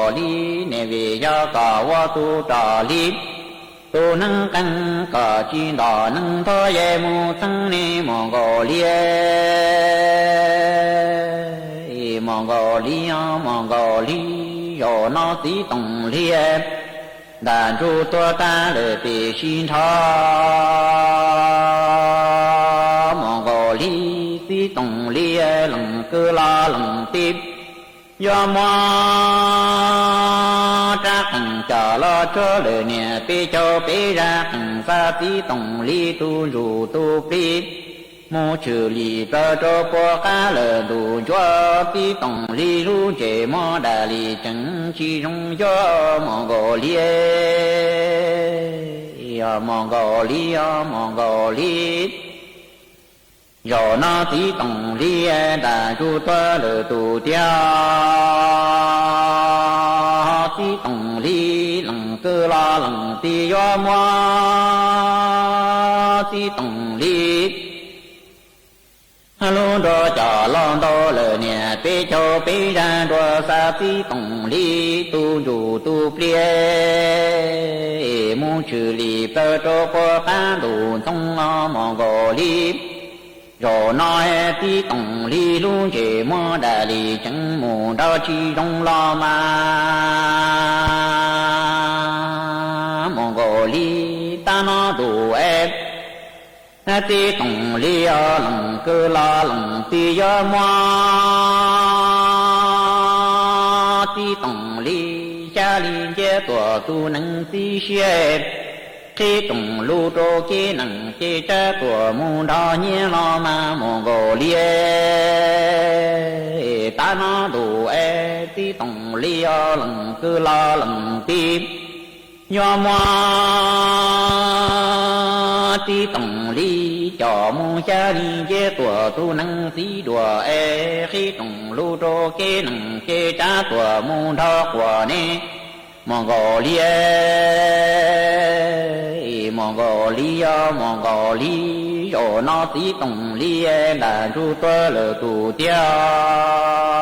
Nkaus li, nej vim yog kom ua tus rog li, tus neeg qees kom tsis ntom neeg ntog, yog mus txeeb nej mus nkaus li. Mus nkaus li, mus nkaus li, zaum no txiv Toom Lis ntam ntsug tuag tag lawm tiam sis nrho mus nkaus li, txiv Toom Lis lees kwv los lees tij, yuav muab rab qees coj los tsuag lawm niam peb caug peb zaj qees xa txiv Toom Lis tus ntsuj tus plig mus tshwm lim plaws rau puag qab lawm ntuj ntsuab, txiv Toom Lis lub ntsej muag dam li tseem tsis zoo yuav mus nkaus li. Mus nkaus li, mus nkaus li, zaum no txiv Toom Lis ntam ntsug tuag lawm tus tiag, txiv Toom Lis lees kwv los lees tij, yuav muab txiv Toom Lis lub nruas coj los ntaus lawm niam peb caug peb zaj nruas xa txiv Toom Lis tus ntsuj tus plig mus tshwm lim plaws rau puag qab ntuj ntxoov mus nkaus li. Zaum no txiv Toom Lis lub ntsej muag dam li tseem mus nrog tsis zoo los mas mus nkaus li, tab no ntuj es txiv Toom Lis lees kwv los lees tij, yuav muab txiv Toom Lis xya li ncej tuam tus neeg txiv siab, qhib rooj lub rau kev neeg ces tsab tuam mus nrog nyiaj los mas mus nkaus li. Tab no ntuj es txiv Toom Lis lees kwv los lees tij, yuav muab txiv Toom Lis coj mus xya li ncej tuam tus neeg txiv duam es qhib rooj lub rau kev neeg ces tsab tuam mus nrog quas ne mus nkaus li. Mus nkaus li, mus nkaus li, zaum no txiv Toom Lis ntam ntsug tuag lawm tus tiag,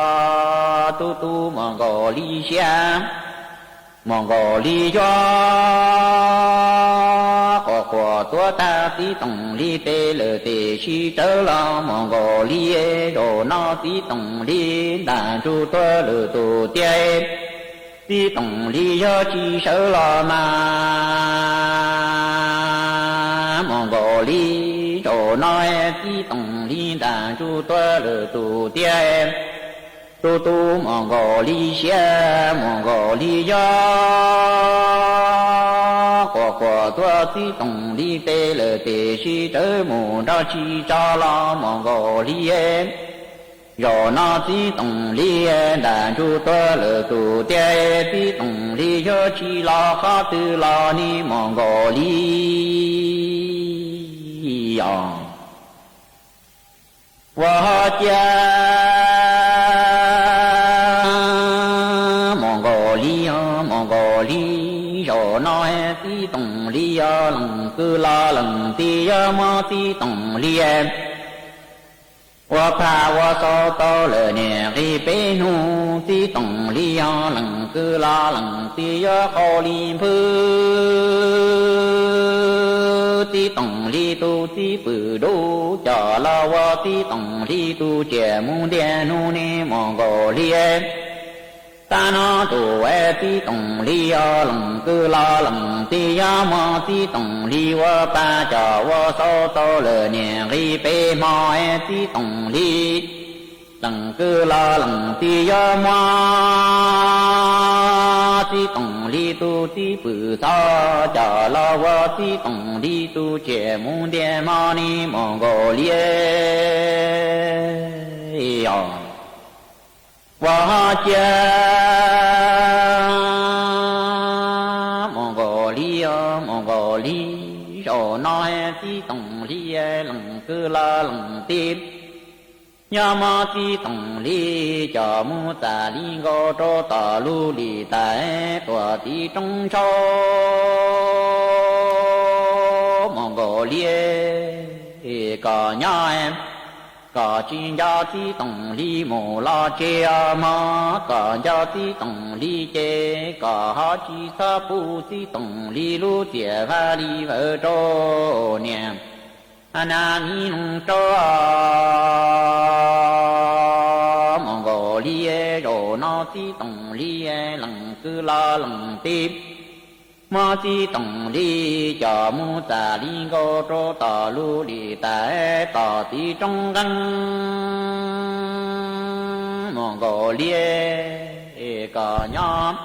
tus tus mus nkaus li siab, mus nkaus li yuav quas quas tuav tag txiv Toom Lis tes lawm tiam sis tsawv los mus nkaus li. Zaum no txiv Toom Lis ntam ntsug tuag lawm tus tiag, txiv Toom Lis yog tsis sawv los mas mus nkaus li. Zaum no txiv Toom Lis ntam ntsug tuag lawm tus tiag, tus tus mus nkaus li siab, mus nkaus li yuav quas quas tuav txiv Toom Lis tes lawm tiam sis tsawv mus nrog tsis tso los mus nkaus li. Zaum no txiv Toom Lis ntam ntsug tuag lawm tus tiag, txiv Toom Lis yog tsis los qhov twg los ne mus nkaus li. Ua ho cia mus nkaus li, mus nkaus li, zaum no txiv Toom Lis yog lees kwv los lees tij, yuav muab txiv Toom Lis ua phaj ua xaus tau lawm niam nqi peb hnub, txiv Toom Lis yog lees kwv los lees tij, yuav qau li npwb txiv Toom Lis tus txiv pwm dub, coj los ua txiv Toom Lis tus tsiaj mus ntiag hnub ne mus nkaus li. Tab no ntuj es txiv Toom Lis yog lees kwv los lees tij, yuav muab txiv Toom Lis ua phaj coj ua xaus tau lawm niam nqi peb hmo, es txiv Toom Lis lees kwv los lees tij, yuav muab txiv Toom Lis tus txiv pwm txhob coj los ua txiv Toom Lis tus tsiaj mus ntiag hmo ne mus nkaus li. Ua ho cia mus nkaus li, mus nkaus li, zaum no txiv Toom Lis lees kwv los lees tij, yuav muab txiv Toom Lis coj mus txam li nkaus rau tom lub lim tais tuam tim roob ntsaub mus nkaus li. Kom nyob kom tsis nco txiv Toom Hli mus los tsev os mog, kom nco txiv Toom Hli ces kom ho tsis txhob pub txiv Toom Hli lub txiaj vaj li vawv rau niam na mi noog rau. Mus nkaus li zaum no txiv Toom Hli lees kwv los lees tij, muab txiv Toom Hli coj mus txam li nkaus rau tom lub lim tas tom txiv roob nqeeb. Mus nkaus li kom nyob,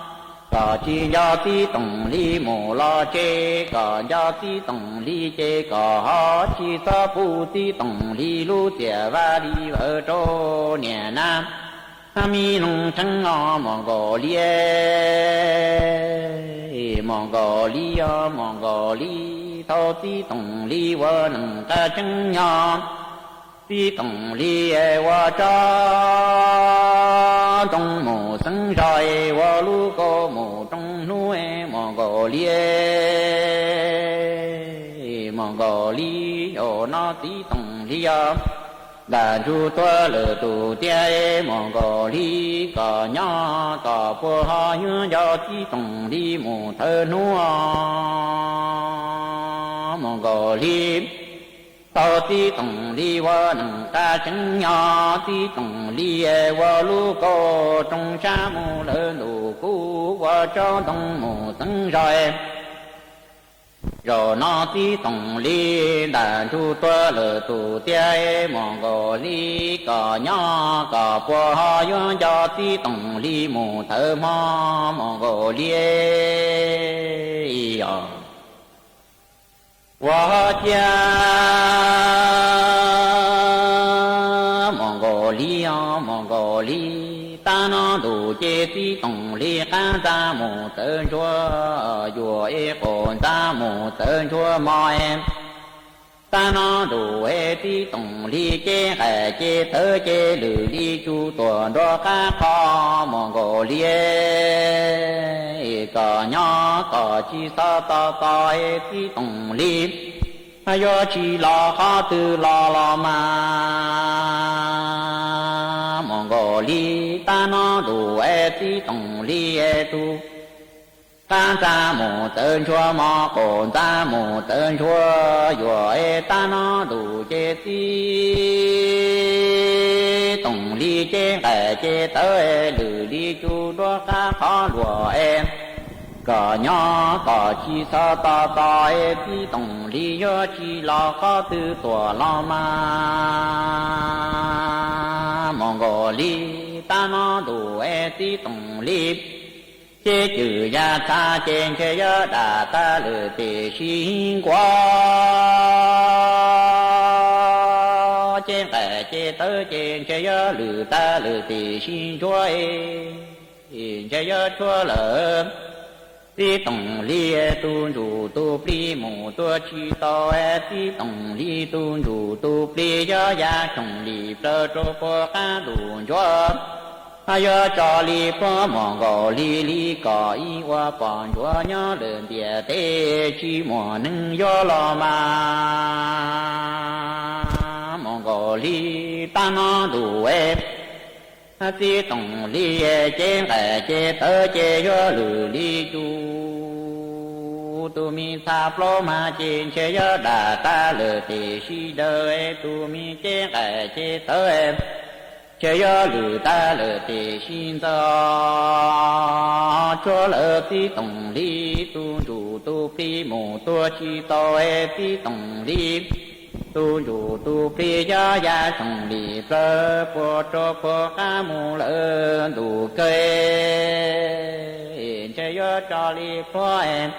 kom tsis nco txiv Toom Hli mus los tsev, kom nco txiv Toom Hli ces kom ho tsis txhob pub txiv Toom Hli lub txiaj vaj li vawv rau niam na mi noog tseeb os mus nkaus li. Mus nkaus li os mus nkaus li, thaum txiv Toom Hli ua neeg qab tseeb nyob, txiv Toom Hli ua tsob ntoo mus xeeb zos, ua lub kaus mus rooj hnub mus nkaus li. Mus nkaus li zaum no txiv Toom Hli os, ntam ntsug tuag lawm tus tiag mus nkaus li, kom nyob kom puas ho yuav nco txiv Toom Hli mus thawj hnub mus nkaus li. Thaum txiv Toom Hli ua neeg qab tseeb nyob, txiv Toom Hli ua lub kaus rooj sab mus lawm ntuj kub, ua tsob ntoo mus xeeb zos. Zaum no txiv Toom Hli ntam ntsug tuag lawm tus tiag mus nkaus li, kom nyob kom puas ho yuav nco txiv Toom Hli mus thawj hmo mus nkaus li. Ua ciav mus nkaus li os mus nkaus li, tab no ntuj ces txiv Toom Hli qab ntxa mus txawv ntsuag, yuam es qaum ntxa mus txawv ntsuag mog. Tab no ntuj es txiv Toom Hli cev nqaim cev tawv ces lwm li tsuj tuam nrov qab qho mus nkaus li. Kom nyob kom tsis txhob txo txo es txiv Toom Hli yuav tsis los qhov twg los los mas mus nkaus li. Tab no ntuj es txiv Toom Hli tus qab ntxa mus txawv ntsuag mog, qaum ntxa mus txawv ntsuag, yuam es tab no ntuj ces txiv Toom Hli cev nqaim cev tawv lwm li tsuj nrov qab qhov luag es kom nyob kom tsis txhob txo txo es txiv Toom Hli yuav tsis los qhov twg tuam los mas mus nkaus li. Tab no ntuj es txiv Toom Hli ces cwm ya txha ces ntshe yuav dam tag lwm tim sib nquag, ces nqaim ces tawv ces ntshe yuav lwm tag lwm tim sib ntsuag, ntshe yuav tshuav lawm. Txiv Toom Hli tus ntsuj tus plig mus tuaj tsis tau, txiv Toom Hli tus ntsuj tus plig yuav ya xyoo li plaws rau puag qab ntuj ntsuag. Yuav tso li puag mus nkaus li li kom ib ua pom ntsuag nyob lawm ntiaj teb tsis muaj neeg yuav los mas mus nkaus li. Tab no ntuj es txiv Toom Hli ces nqaim ces tawv ces yuav lwm li tsuj, tus me txha plaub mas ces ntshe yuav dam tag lwm tim sib daws, tus me ces nqaim ces tawv ntshe yuav lwm tag lwm tim sib ntxo. Tshuav lawm txiv Toom Hli tus ntsuj tus plig mus tuaj tsis tau, txiv Toom Hli tus ntsuj tus plig yuav ya xyoo li plaws puag rau puag qab mus lawm ntuj kawg, ntshe yuav tso li puag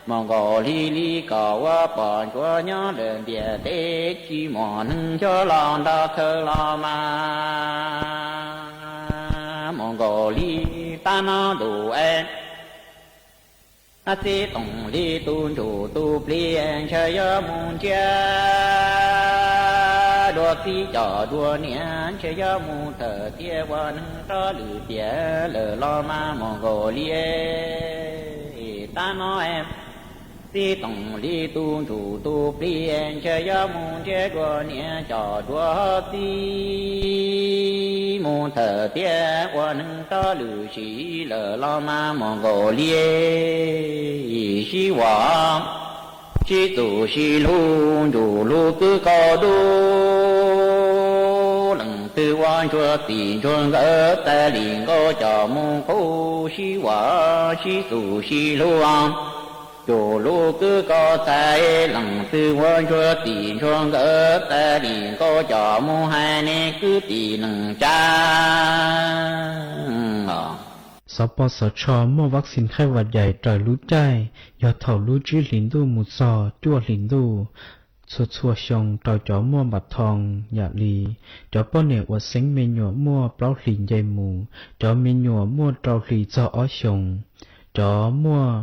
mus nkaus li li kom ua pom ntsuag nyob lawm ntiaj teb tsis muaj neeg yuav los nrog khaws los mas mus nkaus li. Tab no ntuj es txiv Toom Hli tus ntsuj tus plig ntshe yuav mus ntsiab dua txiv coj dua niam, ntshe yuav mus thawm thiab ua neeg rov lwm tiam lawm los mas mus nkaus li. Tab no Tib toom li tus ntsuj tus plig, ntshe yuav mus nrhiav dua niam coj dua txiv, mus thawm tiam ua neeg rov lwm sim lawm los mas muaj nkaus li. Sib vam sib txuj sib hlub, ntsuj hlub kwv koj dub, leej twg ua ntsuag txij ntsuag nkawm, tas li nkaus coj mus qub. Sib vam sib txuj sib hlub, ntsuj hlub kwv koj txhais, leej twg ua ntsuag txij ntsuag nkawm, tas li nkaus coj mus hais nej kwv tij neej tsa. Xov pos xov tsho muaj vaccine qhaib vas cais raws lub caij yog thaum lub tsib hlis ntuj mus txog cuaj hlis ntuj txhua txhua xyoo rau cov muaj npam thoo, yam li cov poj niam uas xeeb me nyuam muaj plaub hlis nce mus, cov me nyuam muaj rau hlis txog ob xyoos, cov muaj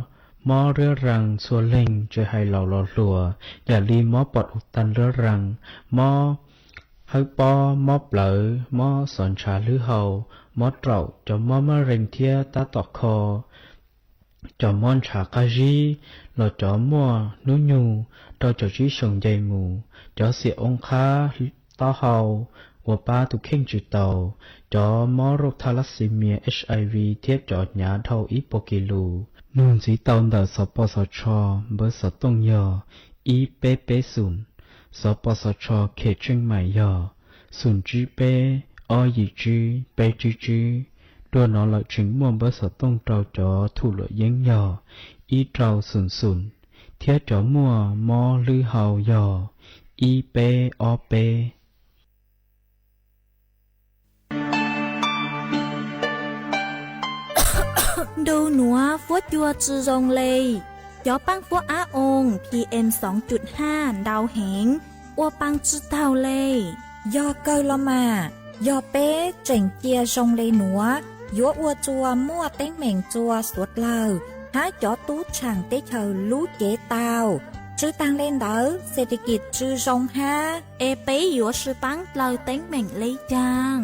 mob riab rees txhua leeg tsis hais laus los hluas, yam li mob pom ub tas riab rees, mob hawb pob, mob plawv, mob xov ntshav hlwb hau, mob raum, cov mob mab rees thiab tab tom kho, cov mob ntshav qab zib, los cov muaj hnub nyoog rau caum tsib xyoos nce mus, cov xiam oo qhab taub hau uas pab tus kheej tsis tau, cov mob rauj thalassemia, HIV thiab cov hnyav dhau ib puas kis lus. Nug ntxiv tau ntawm xov pos xov tsho npawb xov tooj yog ib peb peb xoom, xov pos xov tsho Khem Tsheej Maim yog xoom tsib peb ob yim tsib peb tsib tsib. Dua no lawm tseem muaj npawb xov tooj rau cov thum luam yeeb yog ib rau xoom xoom, thiab cov muaj mob hlwb hau yog ib peb ob peb. Ntu nuav fuab cua tsi zoo le, cov paab fuab ab oo PM soo cum haj ntau heev, ua paa tsi taug le. Yog kawg los mas, yog peb tseem cia zoo le nuav, yuav ua tsua muaj teeb meem tsua suav dlawg hab cov tub tshaam teb chaws lub cev tau. Tsi taag le ntawd, xes tes kis tsi zoo hab, es peb yuav sib paab dlaws teeb meem le caag?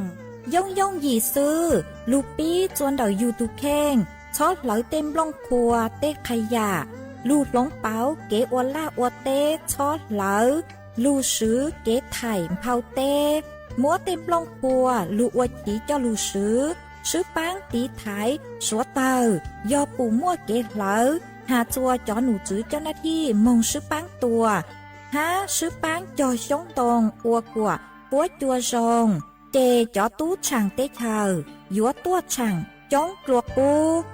Yooj yooj yim xwb, lug pib tsua ntawm yug tug kheej, txhob hlawv tej nplooj qhuav tej qha yam, lug hloov pauv kev ua laj ua teb txhob hlawv, lug swv kev thaim nphau teb, muab tej nplooj qhuav lug ua chiv coj lug swv, swb paab tiv thaiv suav dlawg. Yog pum muaj kev hlawv, has tsua cov num tswv coj naj thij moog swb paab tua, hab swb paab cog xyoob ntoo ua kuam fuab cua zoo, ces cov tub tshaam teb chaws yuav tuaj tshaam coob dlua qub.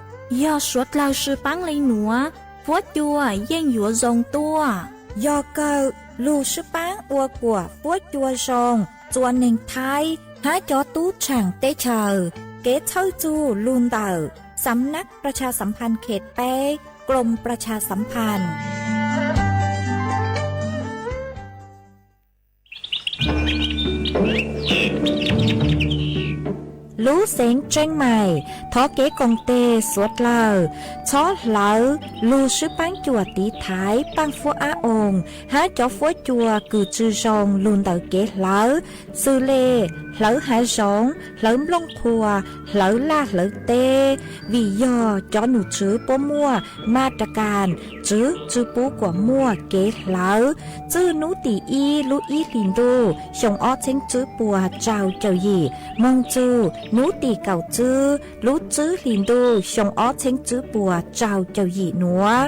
Yog suav dlawg swb paab le nuav, fuab cua yeej yuav zoo tuaj. Yog kawg, lug swb paab ua kuam fuab cua zoo tsua neeg Thaib hab cov tub tshaam teb chaws. Kev txhawj txug lug ntawm สำนักประชาสัมพันธ์เขตแปด กรมประชาสัมพันธ์. Lub xeev Tseeb Maim thov kev koom teg suav dlawg txhob hlawv lug swb paab cuam tiv thaiv paaj fuab ab oo hab cov fuab cua kws tsi zoo lug ntawm kev hlawv, xws le hlawv hav zoov, hlawv nplooj qhuav, hlawv laj hlawv teb, vim yog cov num tswv puab muaj ma ra kas tswv tsi pub kuam muaj kev hlawv. Txwj nub tim ib lub ib hlis ntuj xyoo ob txheeb tswb puas rau caum yim moog txug nub tim kaum tswb lub tswb hlis ntuj xyoo ob txheeb tswb puas rau caum yim nuav.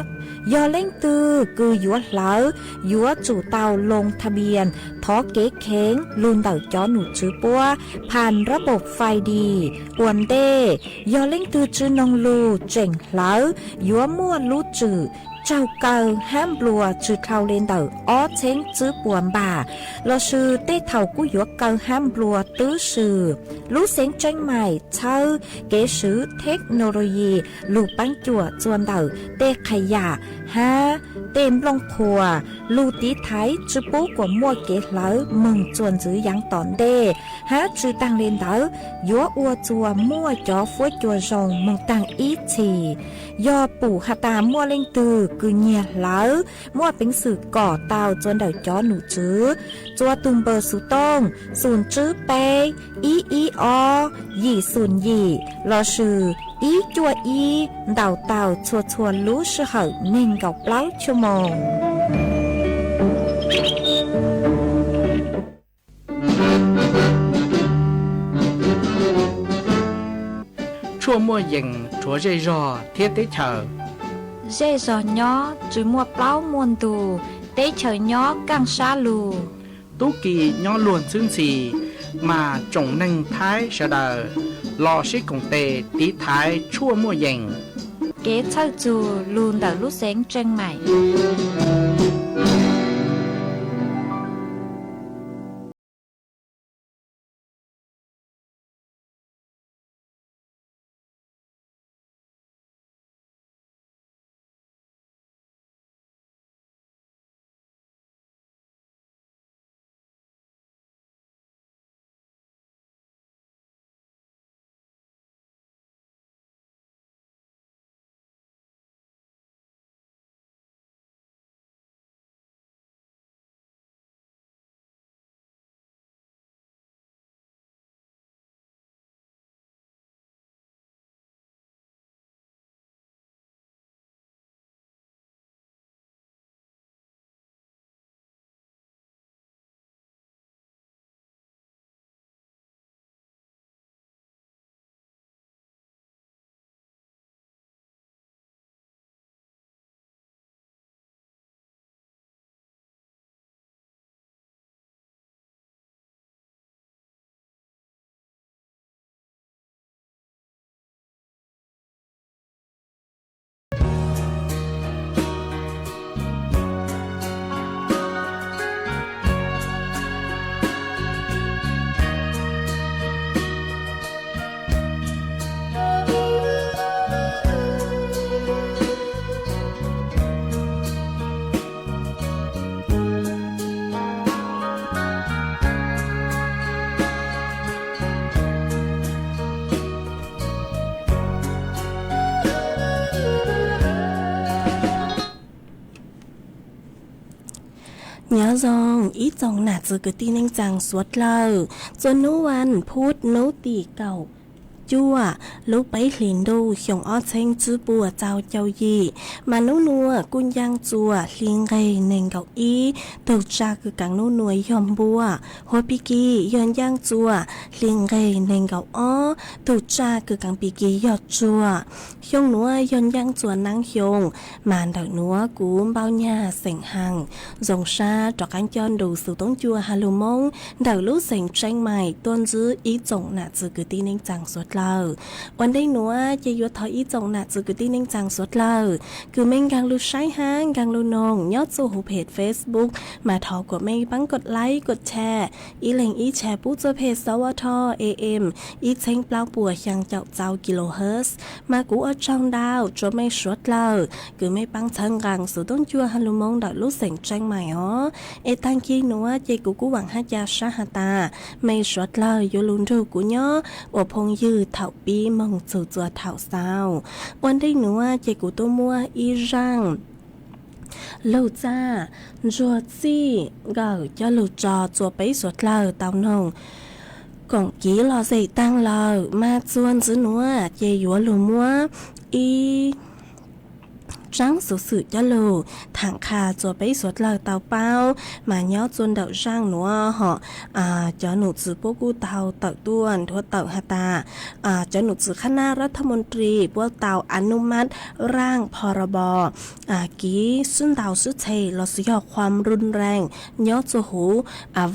Yog leej twg kws yuav hlawv, yuav tsum tau loo tha npias thov kev kheev lug ntawm cov num tswv puab phas rab npauj fais dis ua ntej. Yog leej twg tsi noog lug tseem hlawv, yuav muaj lub tswm tsaug kaw hab nplua tsi dhau le ntawm ob txheeb tswb puas npam, lossis tej thaum kuj yuav kaw hab nplua twb swm. Lub xeev Tseeb Maim txhawb kev swv theknoloyi lug paab cuam tsua ntawm tej qha yam hab tej nplooj qhuas lug tiv thaiv tsi pub kuam muaj kev hlawv moog tsua ntxiv yaav tom ntej, hab tsi taag le ntawd yuav ua tsua muaj cov fuab cua zoo moog taag ib txhis. Yog pum has tas muaj leej twg kws nyiag hlawv muaj peev xwm kom tau txua ntawm cov num tswv txua tug npawb xuv tooj xoom tswb peb ib ib ob yim xoom yim lossis ib cuaj ib ntaus tau txhua txhua lub sij hawm neeg nkaum plaub chua moos. Tshuaj muaj yees rhuav zej zog thiab teb chaws. Zej zog nyob tsis muaj plaub muaj ntug, teb chaws nyob kaaj sab lug. Tub ki nyob luag ntxhwb ntxhi, mas tsoom neeg Thaib sawv daws los sib koom tes tiv thaiv tshuaj muaj yees. Kev txhawj txug lug ntawm lub xeev Tseej Maim. Nyob zoo ib tsoom nam txiv kwv tij neej tsaa suav dlawg, txuas nub vas phuv nub tim kaum cuaj lub peb hlis ntuj xyoo ob txheeb tsib puas txaus caum yim, mas nub nuav kuj ncaaj txuas hli nqeg neeg nkaum ib. Tug tsaj kws kaav nub nuav yog npua, huab pig kig yog ncaaj txuas hli nqeg neeg nkaum ob. Tug tsaj kws kaav pig kig yog tsuag. Xyoo nuav yog ncaaj txuas naab xyoo, mas ntawm nuav kuv npauj nyag xeem Haas zoo sab rov qaab coj nrug xuv toob cua has lug Moob ntawm lub xeem Tseeb Mais tuaj ntsib ib tsoom nam txiv kwv tij neej tsaa suav dlawg. Ua ntej nuav ces yuav thov ib tsoom nam txiv kwv tij neej tsaa suav dlawg kws mej nkaag lug saib hab nkaag lug noog nyob txuj huv phem Facebook, mas thov kuas mej paab kov like kov share, ib leeg ib share pub txuj phem Xov Vaj Thoj A M ib txheeb plaub puas xyaa caum txau kilohertz. Mas kuv ua tsaug ntau rua mej suav dlawg kws mej paab txhawb nqaa xuv toob cua has lug Moob ntawm lub xeem Tseeb Mais os. Es taag kig nuav ces kuv kuj vaam hab ca sab has tas mej suav dlawg yuav lug nrug kuv nyob ua phooj ywg thaum pib moog txug txuas thaum xaus. Ua ntej nuav ces kuv tuaj muab ib zaaj lug txaj ntsuag txij nkawm coj lug tso txua peb suav dlawg tau noog koom kiv los xeem taag lawm, mas txuas ntxiv nuav ces yuav lug muab ib tsaab xuv xwm coj lug thaam qha txua peb suav dlawg tau paub. Mas nyob txua ntawm zaaj nuav hom, cov num txwv puab kuj tau tawm tuaj nthuav tawm has tas, cov num txwv khab nab rab thaj mus ris puab tau anumab raaj pho ra bos kiv sib ntaus sib tseg los sis yog khuam run rees nyob txua huv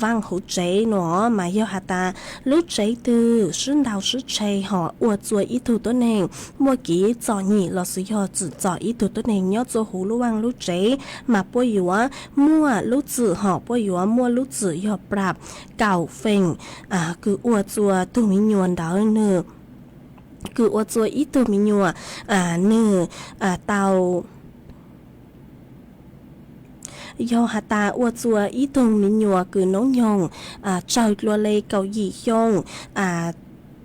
vaaj huv tsev nuav, mas yog has tas lub tsev twg sib ntaus sib tseg hom ua txua ib tug tuab neeg muaj kiv txom nyem los sis yog tsim txom ib tug tuab neeg nyob txua huv lub vaaj lub tsev, mas puab yuav muaj lub txim hom puab yuav muaj lub txim yog prap kaum feem, kws ua txua tug me nyuam ntawd nwg, kws ua txua ib tug me nyuam nwg tau yog has tas ua txua ib tug me nyuam kws noob nyoog tsawg dlua le kaum yim xyoo,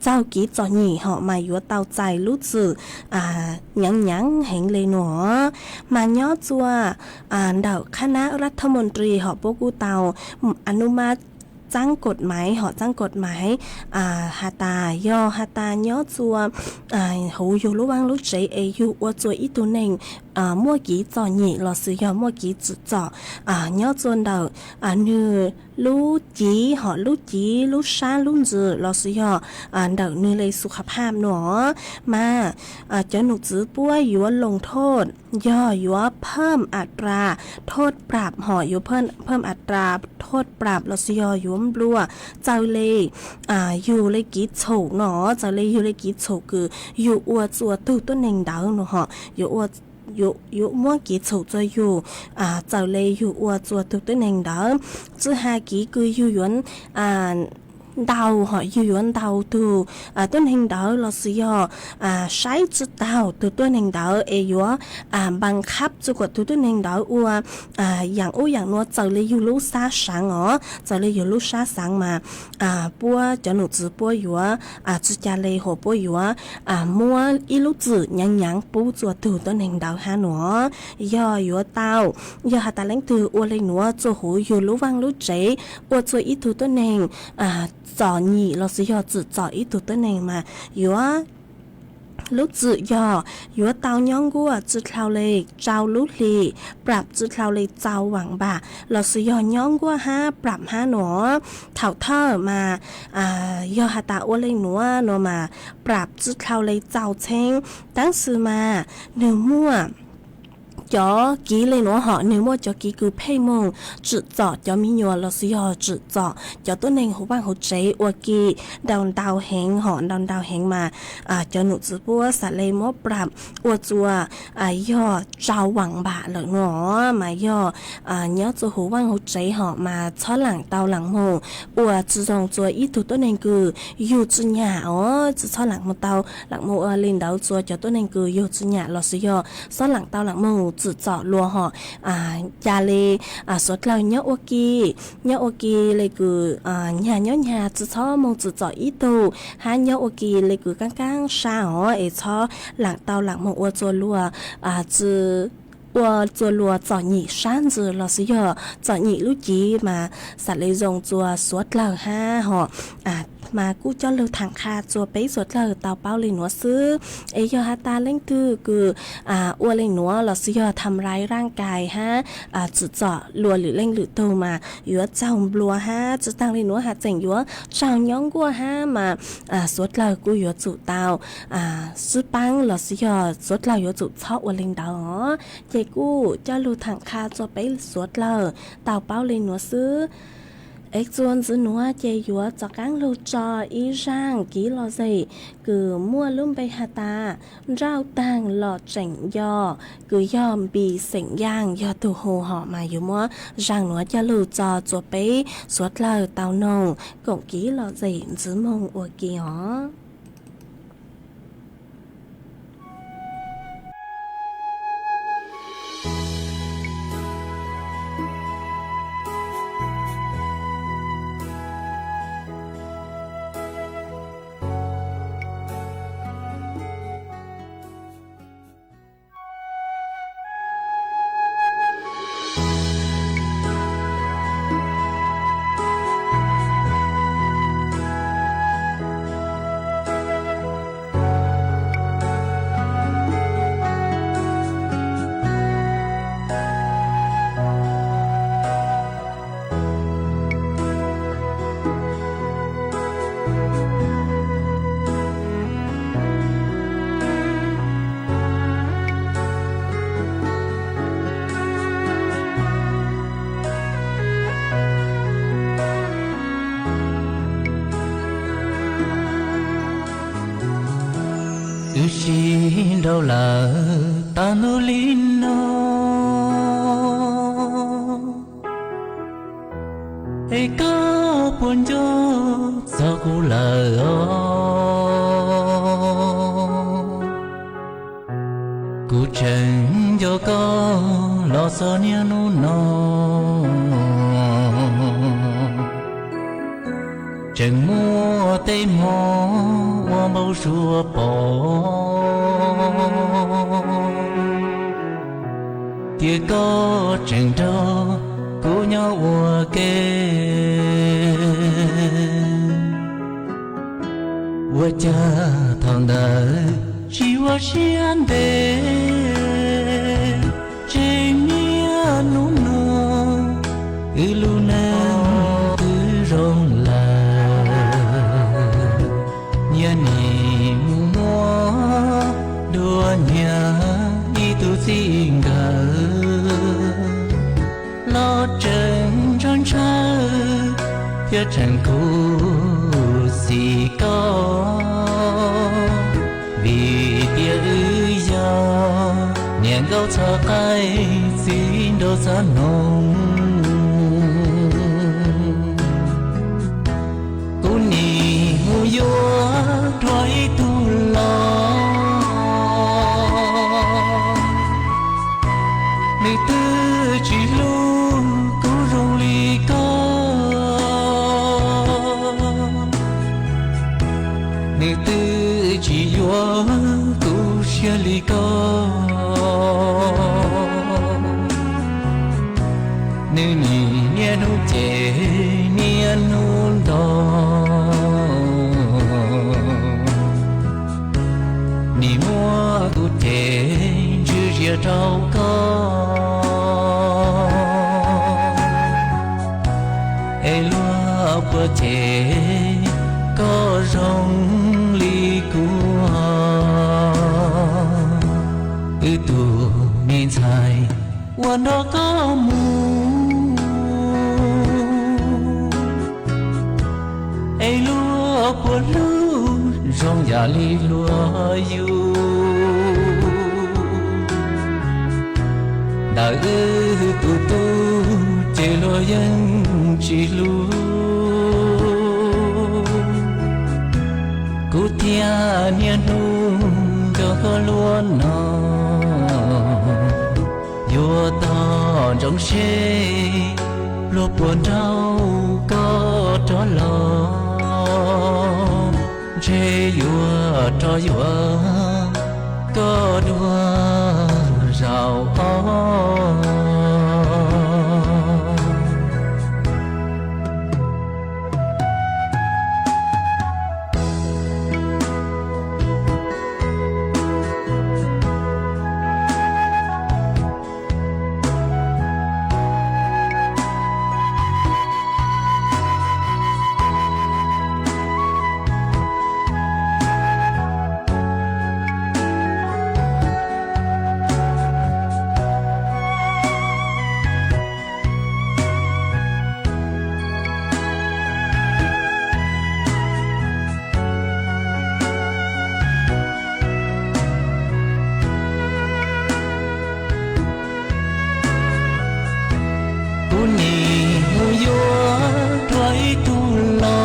txaug kiv txom nyem hom mas yuav tau txais lub txim nyav nyav heev le no. Mas nyob txua ntawm qhab nab rab thab mus ris hom puab kuj tau a nub mab txaab kaum maiv hom txaab kaum maiv has tas yog has tas nyob txua huv yug lub vaaj lub tsev es yug ua txua ib tug neeg muaj kiv txom nyem los sis yog muaj kiv txwm txom nyob txua ntawm nwg lub civ hom lub civ lub sab lub ntsws los sis yog ntawm nwg le xu kha phaj no mas cov num txwv puab yuav loos thoj, yog yuav phaj a ras thoj prap hom yuav phaj a ras thoj prap los sis yog yuav nplua txaws le yug le kiv txhum no, txaws le yug le kiv txhum kws yug ua txua tug tuab neeg ntawd no hom yuav muab kiv txhum txua yug txaws le yug ua txua tug tuab neeg ntawd. Tsi has kiv kws yug yuav ntaus hom yug yuav ntaus tug tuab neeg ntawd los sis yog saib tsi taug tug tuab neeg ntawd es yuav npa khab txua kuam tug tuab neeg ntawd ua yaam ub yaam nuav txaws le yug lub sab saav os, txaws le yug lub sab saav mas puab cov num txwv puab yuav tsi ca le hom puab yuav muab ib lub txim nyav nyav pub txua tug tuab neeg ntawd hab no. Yog yuav tau, yog has tas leej twg ua le nuav txua huv yug lub vaaj lub tsev ua txua ib tug tuab neeg txom nyem los sis yog txwm txom ib tug tuab neeg mas yuav lub txim yog yuav tau nyob nkuaj tsi dlhau le rau lub hli, prap tsi dlhau le txaus vaam npam los sis yog nyob nkuaj hab prap hab no. Thaum thawj mas yog has tas ua le nuav no mas prap tsi dlhau le txaus txheeb, tab sis mas nwg muaj cov kiv le nuav hom nwg muaj cov kiv kws pheej moog tsim txom cov me nyuam los sis yog tsim txom cov tuab neeg huv vaaj huv tsev ua ke ntau ntau heev hom ntau ntau heev mas cov num txwv puab xav le muab prap ua txua yog txaus vaam npam lawm no mas yog nyob txua huv vaaj huv tsev hom mas txhob laam tau laam moog ua tsi zoo txua ib tug tuab neeg kws yug tsi nyam os, tsi txhob laam moog tau laam moog ua le ntawd txua cov tuab neeg kws yug tsi nyam los sis yog txhob laam tau laam moog tsim txom luas hom ca le suav dlawg nyob ua ke, nyob ua ke le kws nyag nyob nyag tsi txhob moog tsim txom ib tug hab nyob ua ke le kws kaab kaab sab os es txhob laam tau laam moog ua txua luas tsi ua txua luas txom nyem sab ntsws los sis yog txom nyem lub civ mas xav le zoo txua suav dlawg hab hom mas kuj coj lug thaam qha txua peb suav dlawg tau paub le nuav xwb. Es yog has tas leej twg kws ua le nuav los sis yog tham rais raaj kais hab tsim txom luas lwm leej lwm tug mas yuav txaug nplua hab tsi taag le nuav has tseem yuav tsaug nyob nkuaj hab mas suav dlawg kuj yuav tsum tau sib paab los sis yog suav dlawg yuav tsum txhob ua le ntawd os. Ces kuj coj lug thaam qha txua peb suav dlawg tau paub le nuav xwb. Es txua ntxiv nuav ces yuav rov qaab lug tso ib zaaj kiv lom zem kws muaj lub npe has tas nrauj taag los tseem nco, kws yog Npis xeem Yaaj yog tug hu hom mas yuav muab zaaj nuav coj lug tso txua peb suav dlawg tau noog koom kiv lom zem ntxiv moog ua ke os. Wb sib nrauj lawm tag ntuj li no, es koj puas nco txog kuv lawm os? Kuv tseem nco koj los txog niaj hnub no, tseem muaj tej hmo muaj npau suav pom tias koj tseem nrog kuv nyob ua ke. Ua cas thaum ntawd tsis ua siab ntev, tseem niaj hnub no wb lub neej twb zoo lawm. Niaj hnub mus muab dua nyiag ib tug txij nkawm los tseem ntshaw ntshaw thiab tseem khuv xim koj, vim tias wb yog niam nkauj txhawj qaib txiv nraug txawj hnoos. Kuv nim mus yuav dua ib tug los, nws twb tsis hlub kuv zoo li koj, nws twb tsis yuav kuv siab li koj. Nws nim niaj hnub cem niaj hnub ntaus, nim muab kuv cem ntswj zias rau koj, es luag puas cem koj zoo li kuv, wb tug me ntxhais uas nrog koj mus, es luag puas hlub zoo yam li luag yug. Ntawm wb tus tub ces luag yeej tsis hlub, kuv thiaj niaj hnub nco koj luaj no. Yuav tos ntsoov seb luag puas nrauj koj rov los, ntshe yuav rov yuav koj dua zaum ob. Kuv nim mus yuav dua ib tug los,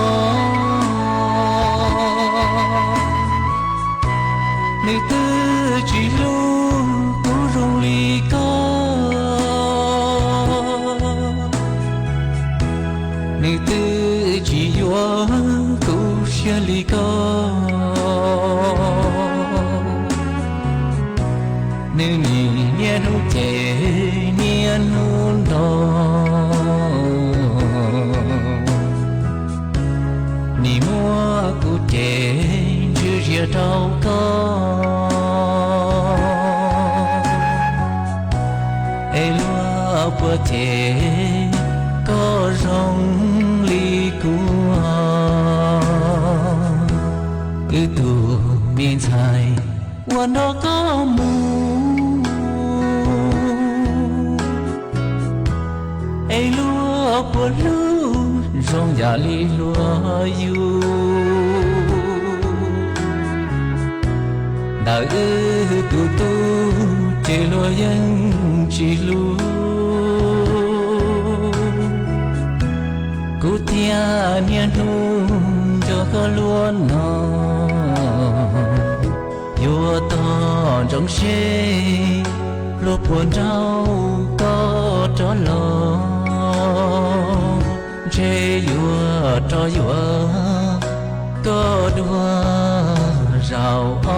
nws twb tsis hlub kuv zoo li koj, nws twb tsis yuav kuv siab li koj. Nws nim niaj hnub cem niaj hnub ntaus, nim muab kuv cem ntswj zias rau koj, es luag puas cem koj zoo li kuv, wb tus me ntxhais uas nrog koj mus, es luag puas hlub zoo yam li luag yug. Ntawm wb tus tub ces luag yeej tsis hlub, kuv thiaj niaj hnub nco koj luaj no. Yuav tos ntsoov seb luag puas nrauj koj rov los, ntshe yuav rov yuav koj dua Au, o.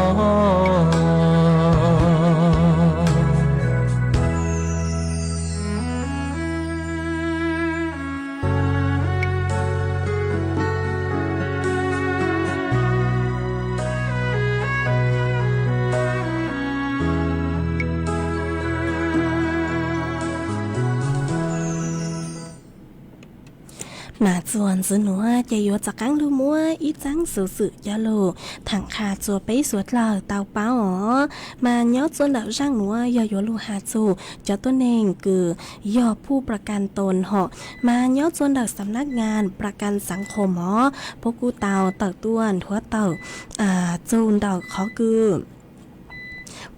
Mas txuas ntxiv nuav ces yuav rov qaab lug muab ib txaab xuv xwm coj lug thaam qha rua peb suav dlawg tau paub os. Mas nyob rua ntawm zaaj nuav yog yuav lug has txug cov tuab neeg kws yog phuj pra ka toos hom, mas nyob rua ntawm sam nab ngaan pra ka xaav khoom os, puab kuj tau tawm tuaj nthuav tawm txug ntawm qhov kws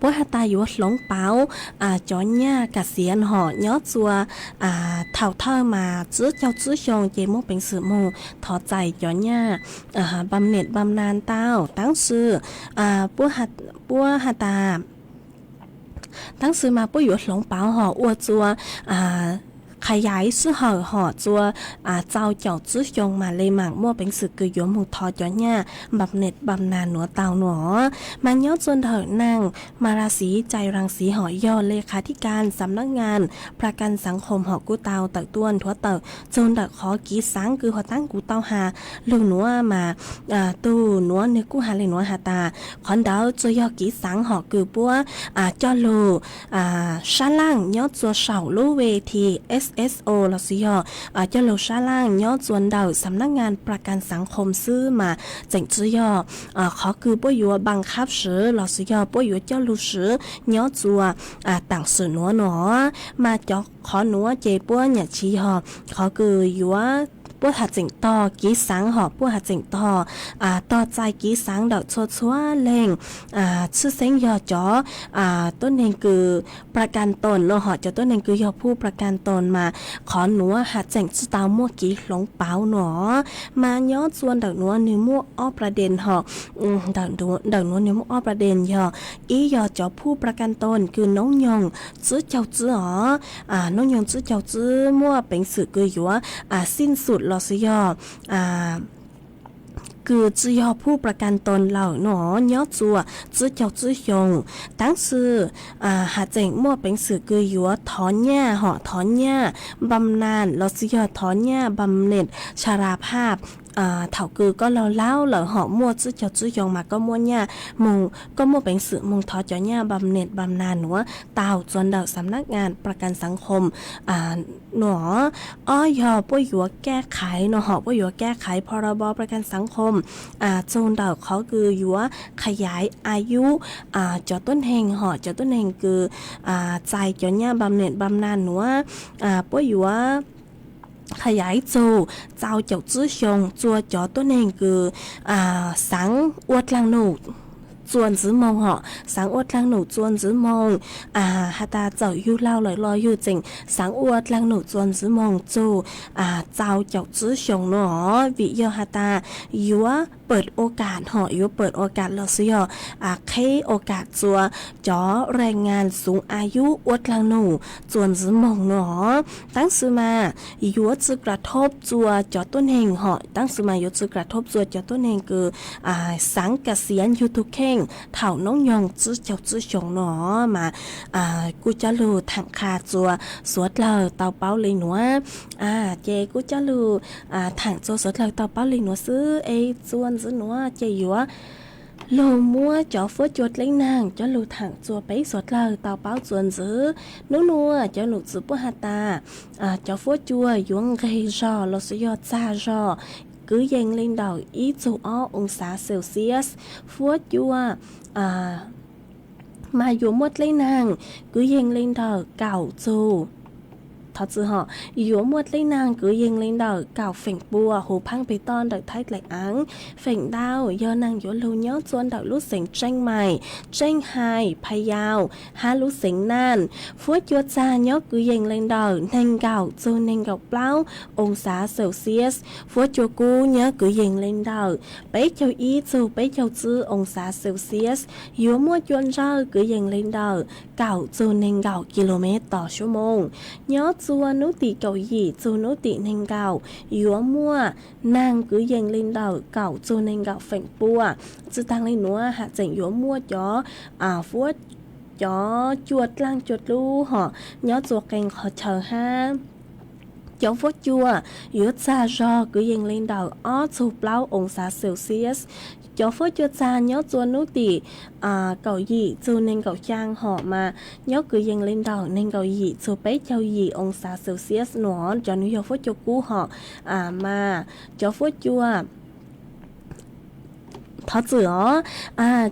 puab has tas yuav hloov pauv cov nyaj ka xiav hom nyob rua thaum thawj mas tsib caug tsib xyoo ces muaj peev xwm moog thov txais cov nyaj pam nem pam nan tau, tab sis puab has tas tab sis mas puab yuav hloov pauv hom ua rua qha yaiv sij hawm hom rua rau caum tsib xyoo mas le maam muaj peev xwm kws yuav moog thov cov nyaj pam nem pam nan nuav tau nuav. Mas nyob rua ntawm naag Malas Xiv Cai Ras Xiv hom yog le kha thib ka sam nab ngaan pra ka xaav khoom hom kuj tau tawm tuaj nthuav tawm txug ntawm qhov kiv xaav kws huv taab kuv tau has lug nuav mas tug nuav nwg kuj has le nuav has tas qhov ntawd tsuas yog kiv xaav hom kws puab coj lug sab laaj nyob rua saum lub ves thi S S O lossis yog coj lug sab laaj nyob rua ntawm sam nab ngaan pra ka xaav khoom xwb mas tseem tsi yog qhov kws puab yuav pab khab swv lossis yog puab yuav coj lug swv nyob rua taam sim nuav no. Mas cov qhov nuav ces puab nyam tsi yog qhov kws yuav puab has tseem tog kiv xaav hom puab has tseem tog tog txais kiv xaav ntawm txhua txhua leej, tshwj xeeb yog cov tuab neeg kws pra ka toos no hom cov tuab neeg kws yog phuj pra ka toos mas qhov nuav has tseem tsi tau muaj kiv hloov pauv no. Mas nyob rua ntawm nuav nwg muaj ob pra deen hom, ntawm nuav nwg muaj ob pra deen yog ib yog cov phuj pra ka toos kws noob nyoog tsib caug tsib os, noob nyoog tsib caug tsib muaj peev xwm kws yuav xij xum lossis yog kws tsi yog phuj pra ka toos lawm no nyob rua tsib caug tsib xyoo, tab sis has tseem muaj peev xwm kws yuav thov nyaj hom thov nyaj pam nan lossis yog thov nyaj pam nem sa ra phaj thaum kws koj laug laug lawm hom muaj tsib caug tsib xyoo mas koj muaj nyaj moog koj muaj peev xwm moog thov cov nyaj pam nem pam nan nuav tau rua ntawm sam nab ngaan pra ka xaav khoom no. Ob yog puab yuav kaj qhaiv no hom puab yuav kaj qhaiv pha ra bo pra ka xaav khoom txug ntawm qhov kws yuav qha yaiv a yub cov tuab neeg hom cov tuab neeg kws txais cov nyaj pam nem pam nan nuav puab yuav qha yaiv txug rau caum tsib xyoo rua cov tuab neeg kws xaav ua dlaag num txuas ntxiv moog hom xaav ua dlaag num txuas ntxiv moog, has tas txawm yug laug lawm los yug tseem xaav ua dlaag num txuas ntxiv moog txug rau caum tsib xyoo no, vim yog has tas yuav pawm ua kam hom yuav pawm ua kam lossis yog qheb ua kam rua cov rai ngaa xuv a yub ua dlaag num txuas ntxiv moog no. Tab sis mas yuav tsi kra thob rua cov tuab neeg hom tab sis mas yuav tsi kra thob rua cov tuab neeg kws xaav ka xiav yug tug kheej thaum noob nyoog tsib caug tsib xyoo no mas kuj coj lug thaam qha rua suav dlawg tau paub le nuav. Ces kuj coj lug thaam rua suav dlawg tau paub le nuav xwb es txuas ntxiv nuav ces yuav lug muab cov fuab cua dleb naag coj lug thaam rua peb suav dlawg tau paub txuas ntxiv. Nub nuav cov num txwv puab has tas cov fuab cua yuav nqeg zog lossis yog txag zog kwv yees le ntawm ib txug ob oo xav Celsius. Fuab cua mas yuav muaj dleb naag kwv yees le ntawm kaum txug, thov txwm hom, yuav muaj dleb naag kwv yees le ntawm kaum feem pua huv phaab peg toj ntawm Thaib Dlaim Aav. Feem ntau yog naag yuav lug nyob rua ntawm lub xeev Tseeb Mais, Tseeb Hais, Phas Yau hab lub xeev Naaj. Fuab cua txag nyob kwv yees le ntawm neeg nkaum txug neeg nkaum plaub oo xav Celsius. Fuab cua kub nyob kwv yees le ntawm peb caug ib txug peb caug tsib oo xav Celsius. Yuav muaj cua ntsawj kwv yees le ntawm kaum txug neeg nkaum kilomev tos suab moos. Nyob txua hnub tim kaum yim txug hnub tim neeg nkaum yuav muaj naag kwv yees le ntawm kaum txug neeg nkaum feem pua. Tsi taag le nuav has tseem yuav muaj cov fuab, cov cua dlaaj cua dlub hom nyob txua qee qhov chaw hab cov fuab cua yuav txag zog kwv yees le ntawm ob txug plaub oo xav Celsius. Cov fuab cua txag nyob txua hnub tim kaum yim txug neeg nkaum xyaa hom mas nyob kwv yees le ntawm neeg nkaum yim txug peb caug yim oo xav Celsius nuav. Cov nuav yog fuab cua kub hom mas cov fuab cua thov txim os,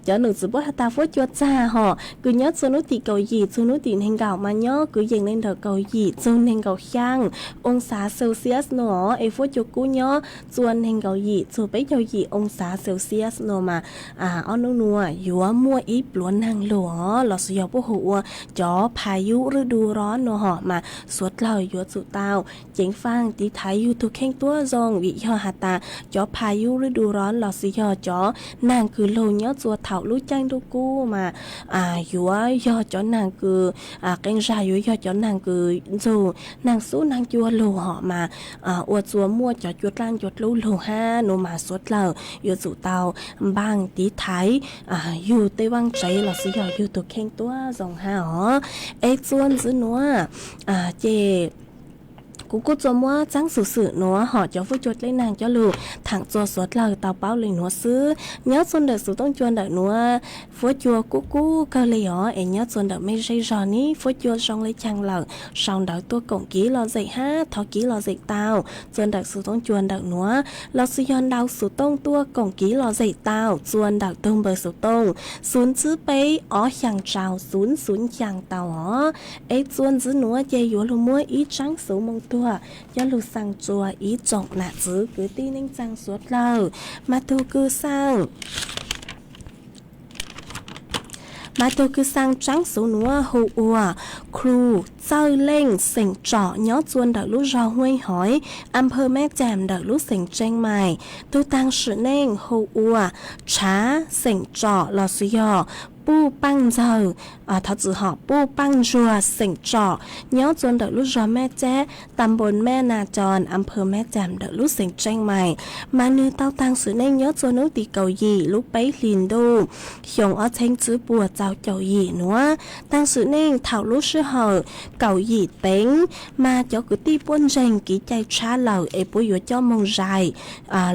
cov num txwv puab has tas fuab cua txag hom kws nyob txua hnub tim kaum yim txug hnub tim neeg nkaum mas nyob kwv yees le ntawm kaum yim txug neeg nkaum xyaa oo xav Celsius nuav, es fuab cua kub nyob txua neeg nkaum yim txug peb caug yim oo xav Celsius nuav mas ob nub nuav yuav muaj ib pluav naag lug os, lossis yog puab hu ua cov phas yub rwb du rov nuav hom mas suav dlawg yuav tsum tau ceev faaj tiv thaiv yug tug kheej tuab zoo, vim yog has tas cov phas yub rwb du rov lossis yog cov naag kws lug nyob txua thaum lub caij ntuj kub mas yuav yog cov naag kws, qee zag yuav yog cov naag kws ntsug naag xub naag cua lug hom mas ua txua muaj cov cua dlaaj cua dlub lug hab nuav mas suav dlawg yuav tsum tau npaaj tiv thaiv yug tej vaaj tsev lossis yog yug tug kheej tuab zoo hab os. Es txua ntxiv nuav ces kuv kuj txua muab txaab xuv xwm nuav hom cov fuab cua dleb naag coj lug thaam txua suav dlawg tau paub le nuav xwb. Nyob txua ntawm xuv tooj cua ntawm nuav fuab cua kub kub kawg le os, es nyob txua ntawm mej zej zog neb fuab cua zoo le caag lawm sau ntawv tuaj koom kiv lom zem hab thov kiv lom zem tau txua ntawm xuv tooj cua ntawm nuav, lossis yog ntau xuv tooj tuaj koom kiv lom zem tau txua ntawm tug npawb xuv tooj xuv tsib peb ob xyaa rau xuv xuv xyaa tau os. Es txua ntxiv nuav ces yuav lug muab ib tsaab xuv moo tuag coj lug xaa txua ib tsoom nam txwv kwv tij neej tsaa suav dlawg. Mas tug kws xaa Mas tug kws xaa tsaab xuv nuav hu ua Kru Txawj Leej xeem Tsom nyob txua ntawm lub zog Huaj Hoiv, Amphaw Meb Cam ntawm lub xeev Tseej Mais. Tug taag sim neej hu ua Tshav xeem Tsom lossis yog Puj Paaj Ntxawg, thov txim hom, Puj Paaj Ntsuag xeem Tsom nyob txua ntawm lub zog Meb Cab, tam npoo Meb Na Coo, Amphaw Meb Cam ntawm lub xeev Tseej Mais. Mas nwg tau taag sim neej nyob txua nub tim kaum yim lub peb hlis ntuj xyoo ob txheeb tsib puas txaus caum yim nuav. Taag sim neej thaum lub sij hawm kaum yim teev, mas cov kwv tij puab ntseeg kev cai tshab lawm es puab yuav coj moog zais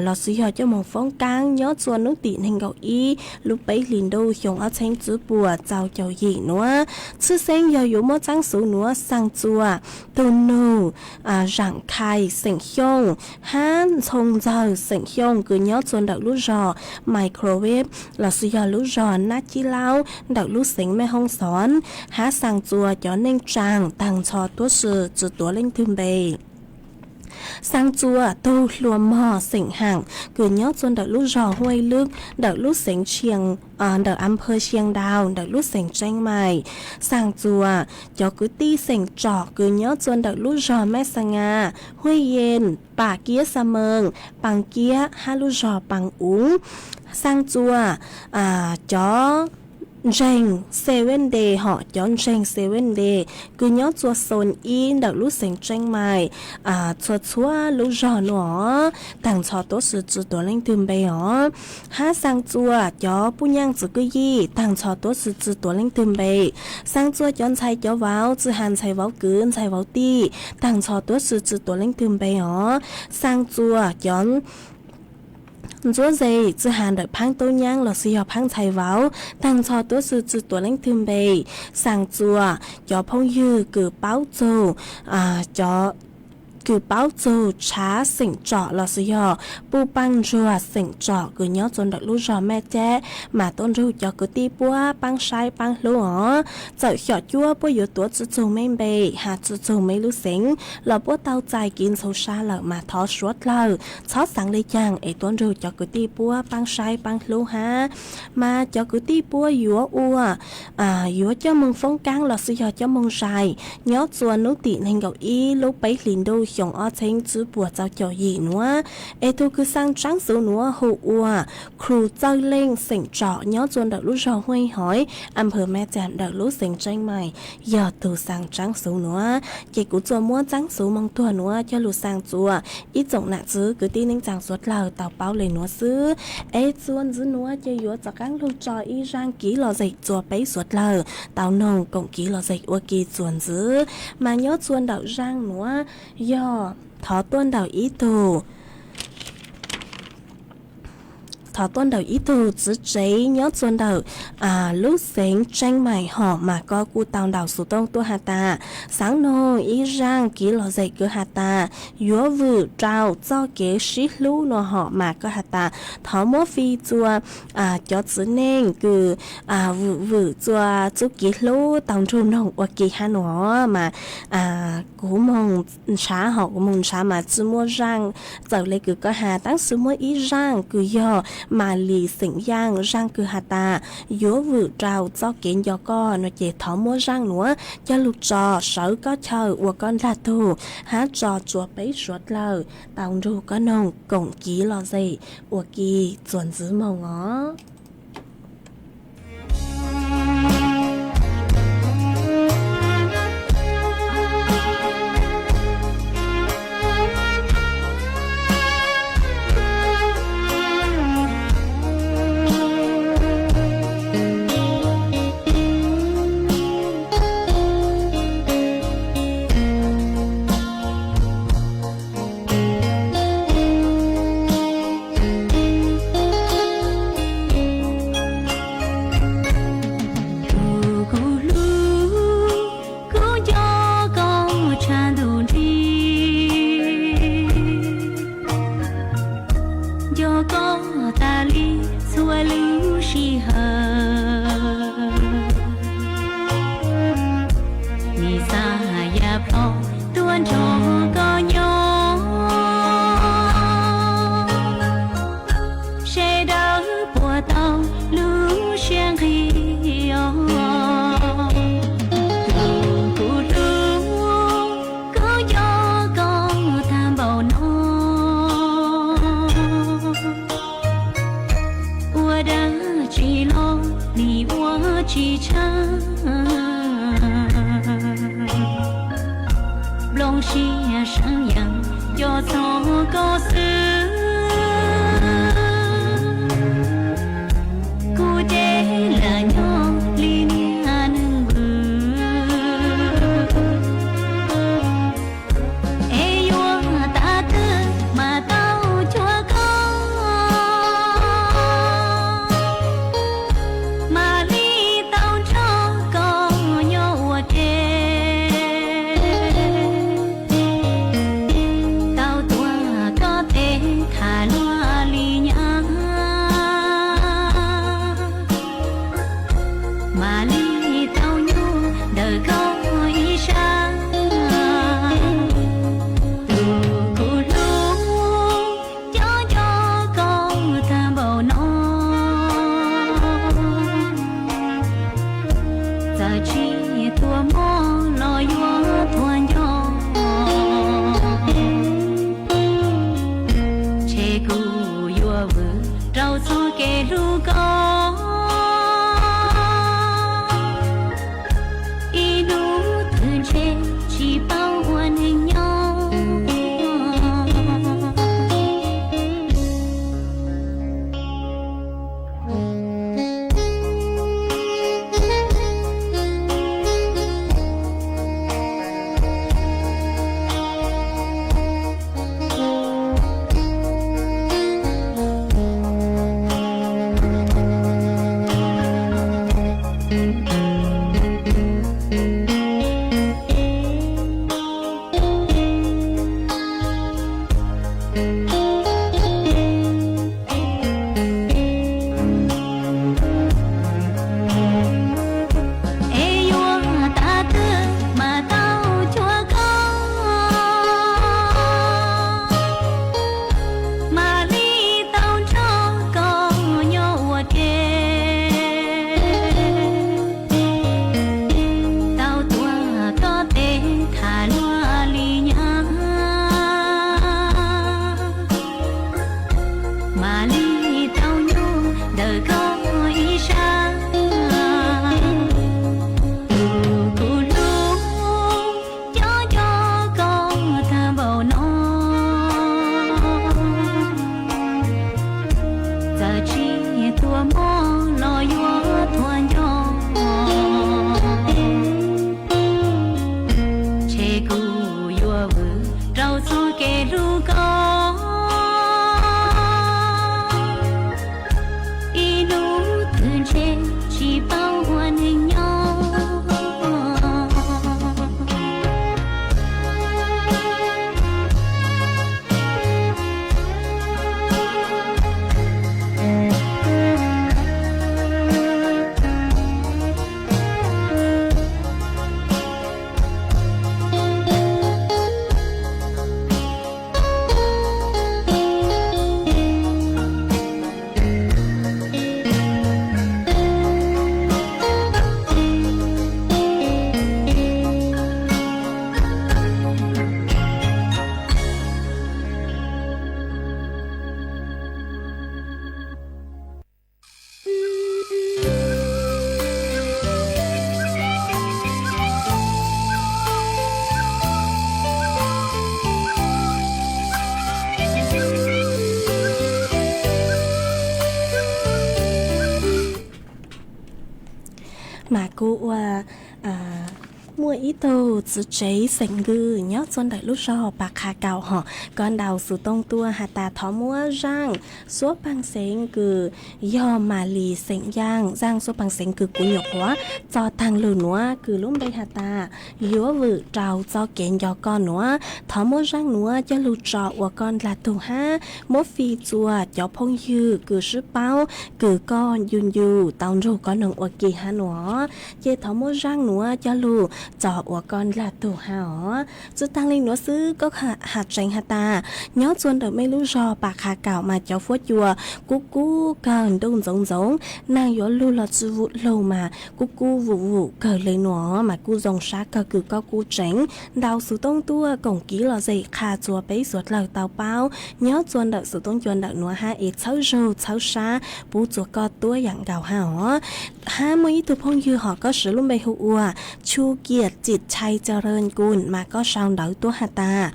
lossis yog coj moog foob kaab nyob txua nub tim neeg nkaum ib lub peb hlis ntuj xyoo ob txheeb tsib puas txaus caum yim nuav. Tshwj xeeb yog yuav muab txaab xuv nuav xaa txua tug nug Zaam Khai xeem Xyooj hab Ntxhoo Ntxawg xeem Xyooj kws nyob txua ntawm lub zog Microwave lossis yog lub zog Nab Cib Laub ntawm lub xeev Mej Hoob Xoon, hab xaa txua cov neej tsaa taag nrho tuab si tsi tuav leej twg npe. Xaa txua tug Hluas Mog xeem Haam kws nyob txua ntawm lub zog Huaj Lwb ntawm lub xeev Sia, ntawm Amphaw Sia Ntaus ntawm lub xeev Tseej Mais. Xaa txua cov kwv tij xeem Tsom kws nyob txua ntawm lub zog Meb Xa Nga, Huaj Yej, Pam Kiab Xa Mees, Paa Kiab hab lub zog Paa Uv. Xaa txua cov ntseeg Seven Day hom cov ntseeg Seven Day kws nyob txua xoon ib ntawm lub xeev Tseej Mais, txhua txhua lub zog nuav taag nrho tuab si tsi tuav leej twg npe os. Hab xaa txua cov puj nyaaj txwv kwj yij taag nrho tuab si tsi tuav leej twg npe. Xaa txua cov ntxhais cov vauv tsi has ntxhais vauv kwv ntxhais vauv tij taag nrho tuab si tsi tuav leej twg npe os. Xaa txua cov ntsuab ze tsi has ntawm phaab tub nyaab lossis yog phaab ntxhais vauv taag nrho tuab si tsi tuav leej twg npe. Xaa txua cov phooj ywg kws paub txug, kws paub txug Tshav xeem Tsom lossis yog Puj Paaj Ntsuag xeem Tsom kws nyob txua ntawm lub zog Meb Cab mas tuab nrug cov kwv tij puab paab saib paab hlub os. Txawm xyom cuab puab yuav tuav tsi txug meb npe has tsi txug meb lub xeev los puab tau txais kev ntxhov sab lawm mas thov suav dlawg txhob xaav le caag es tuab nrug cov kwv tij puab paab saib paab hlub hab. Mas cov kwv tij puab yuav ua, yuav coj moog foob kaab lossis yog coj moog zais nyob txua nub tim neeg nkaum ib lub peb hlis ntuj xyoo ob txheeb tsib puas txaus caum yim nuav. Es tug kws xaa tsaab xuv nuav hu ua Khu Txawj Leej xeem Tsom nyob txua ntawm lub zog Huaj Hov, a phawv Mab Cas ntawm lub xeev Tseeb Mais, yog tug xaa tsaab xuv nuav. Ces kuv txuas muab tsaab xuv moog tuag nuav coj lug xaa txua ib tsoom nam txiv kwv tij neej tsaa suav dlawg tau paub le nuav xwb. Es txuas ntxiv nuav ces yuav rov qaab lug tso ib zaaj kiv lom zem txua peb suav dlawg tau noog koom kiv lom zem ua ke txuas ntxiv. Mas nyob txua ntawm zaaj nuav yog thov tuaj ntawm ib tug thov tuaj ntawm ib tug txiv tsev nyob txua ntawm lub xeev Tseeb Mais hom mas koj kuj tau ntaus xuv tooj tuaj has tas xaav noog ib zaaj kiv lom zem kws has tas yuav vwm rau txoj kev sib hlub nuav hom mas koj has tas thov muab fij txua cov txiv neej kws vwm vwm txua txuj kev hlub tau nrug noog ua ke hab nuav mas kuv moog nrhav hom kuv moog nrhav mas tsi muaj zaaj txawm le kws koj has, tab sis muaj ib zaaj kws yog Mas Lis xeem Yaaj, zaaj kws has tas yuav vwm rau txoj kev nco koj no ces thov muab zaaj nuav coj lug tso sawv koj chaw ua koj nrag tug hab tso tsua peb suav dlawg tau nrug koj noog koom kiv lom zem ua ke txuas ntxiv moog os. Tus kuv hlub, kuv nco koj tshaj ntuj nti, nco koj tas li txhua lub sij hawm. Nim xav yam plho tuaj nrog koj nyob, sawv daws puas tau lub siab nqig os. Tus kuv hlub, kuv nco koj tag npaum no, ua dab tsi los nim ua tsis tshaj. Nplooj siab seev yeej nco txog koj xwb, kuv ces lam nyob li niag neeg vwm. Es yuav tas twg mas tau cuag koj, mam li tau nrog koj nyob ua ke, tau tuav koj tes tham luag li nyab, mam li tau nyuaj ntawm koj ib sab. Tus kuv hlub, nco nco koj tag npaum no, txawm tsis tuaj mob los yuav tuag nco, ntshe kuv yuav vwm rau txoj kev hlub koj, ib hnub twg ntshe tsis paub ua neeg nyob. Kuv ua muaj ib tug txiv tsev xeem Nkws nyob txua ntawm lub zog Pas Qha Kaum hos, koj ntaus xov tooj tuaj has tas thov muab zaaj xuab paag xeev kws yog Mas Lis xeem Yaaj, zaaj xuab paag xeev kws kuv nyuam qhuav tso taag lug nuav kws lub npe has tas yuav vwm rau txoj kev nco koj nuav. Thov muab zaaj nuav coj lug tso ua koj ndlag tug hab muab fij txua cov phooj ywg kws sib paub kws koj ncu ncu tau nrug koj noog ua ke hab nuav. Ces thov muab zaaj nuav coj lug tso ua koj ndlag tug hab os. Tsi taag le nuav xwb, koj has tseev has tas nyob txua ntawm mej lub zog Pas Qha Kaum mas cov fuab cua kub kub kawg, ntuj ntxoov ntxoov, naag yuav lug los tsi vum lug mas kub kub vum vum kawg le nuav mas kuj zoo sab kawg kws koj kuj tseev ntaus xov tooj tuaj koom kev lom zem qha txua peb suav dlawg tau paub nyob txua ntawm xov tooj cua ntawm nuav hab es txhawb zug txhawb sab pub txua koj tuab yaam nkaus hab os. Hab muaj ib tug phooj ywg hos koj siv lub npe hu ua Chu Kiam Tsim Chai Cau Reej Kuj mas koj sau ntawv tuaj has tas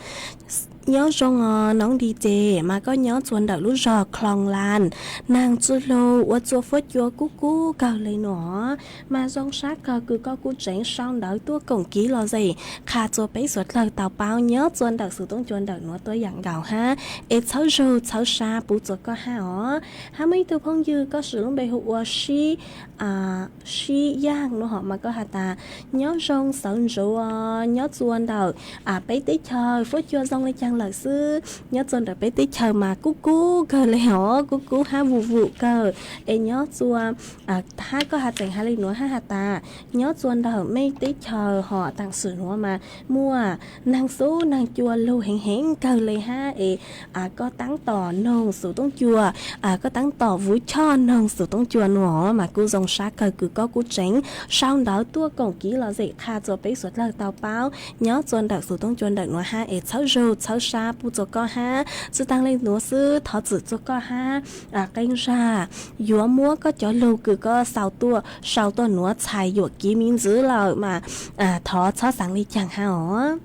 nyob zoo os noov Di Ces, mas koj nyob txua ntawm lub zog Khloos Laas, naag tsi lug ua txua fuab cua kub kub kawg le nuav mas zoo sab kawg kws koj kuj tseev sau ntawv tuaj koom kev lom zem qha txua peb suav dlawg tau paub nyob txua ntawm xov tooj cua ntawm nuav tuab yaam nkaus hab es txhawb zug txhawb sab pub txua koj hab os. Hab muaj ib tug phooj ywg koj siv lub npe hu ua Sib Sib Yaaj nuav hos mas koj has tas nyob zoo sawv ntxuv os, nyob txua ntawm peb teb chaws fuab cua zoo le caag lawm xwb, nyob txua ntawm peb teb chaws mas kub kub kawg le hos kub kub hab vum vum kawg es nyob txua hab koj has tseev has le nuav hab has tas nyob txua ntawm mej teb chaws hos taam sim nuav mas muaj naag xub naag cua lug heev heev kawg le hab es koj taab tom noog xov tooj cua, koj taab tom vwv choj noog xov tooj cua nuav mas kuj zoo sab kawg kws koj kuj tseev sau ntawv tuaj koom kev lom zem qha txua peb suav dlawg tau paub nyob txua ntawm xov tooj cua ntawm nuav hab es txhawb zug txhawb sab pub txua koj hab. Tsi taag le nuav xwb, thov txim txua koj hab, qee zag yuav muab koj cov lug kws koj sau tuaj, sau tuaj nuav txhais yuam kev me ntxwv lawm mas thov txhob xaav le caag hab os.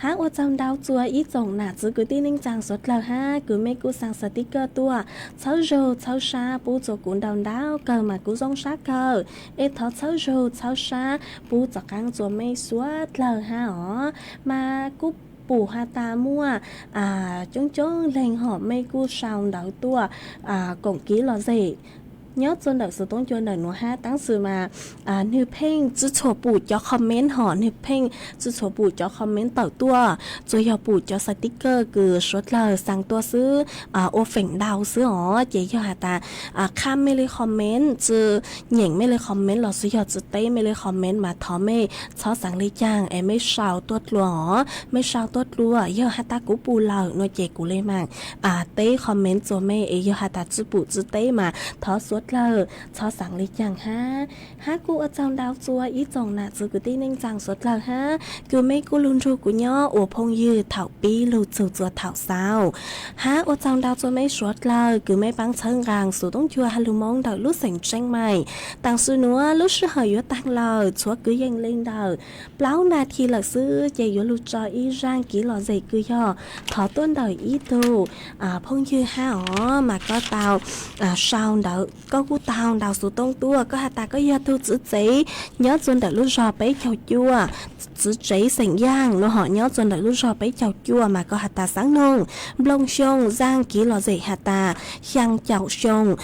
Hab ua tsaug ntau txua ib tsoom nam txiv kwv tij neej tsaa suav dlawg hab kws mej kuj xaa xav tib kawj tuaj txhawb zug txhawb sab pub txua kuv ntau ntau kawg mas kuv zoo sab kawg es thov txhawb zug txhawb sab pub txav qaab txua mej suav dlawg hab os. Mas kuj pum has tas muaj coob coob leeg hom mej kuj sau ntawv tuaj koom kev lom zem nyob txua ntawm xov tooj cua ntawm nuav hab taab sis mas nwg pheej tsi txhua pum cov comment hom nwg pheej tsi txhua pum cov comment tawm tuaj, tsuas yog pum cov xav tib kawj kws suav dlawg xaa tuaj xwb, ua feem ntau xwb os. Ces yog has tas qha mej le comment, tsi nyeem mej le comment los xwb yog tsi teb mej le comment mas thov mej txhob xaav le caag es mej sau tuaj dlua os, mej sau tuaj dlua. Yog has tas kuv pum lawm nuav ces kuv le maam teb comment txua mej es yog has tas tsi pum tsi teb mas thov suav dlawg txhob xaav le caag hab. Hab kuj ua tsaug ntau txua ib tsoom nam txiv kwv tij neej tsaa suav dlawg hab kws mej kuj lug nrug kuv nyob ua phooj ywg thaum pib lug txug txua thaum xaus. Hab ua tsaug ntau txua mej suav dlawg kws mej paab txhawb nqaa xov tooj cua hab lug Moob ntawm lub xeem Tseeb Maim. Taam sim nuav lub sij hawm yuav taag lawm, txhua kwv yees le ntawm plaub nas this lawm xwb ces yuav lug tso ib zaaj kev lom zem kws yog thov tuaj ntawm ib tug phooj ywg hab os mas koj tau sau ntawv, koj kuj tau ntaus xov tooj tuaj, koj has tas koj yog tug txiv tsev nyob txua ntawm lub zog peb caug cuaj, txiv tsev xeem Yaaj nuav hom nyob txua ntawm lub zog peb caug cuaj mas koj has tas xaav noog nplooj xyoo zaaj kev lom zem has tas xyaa caum xyoo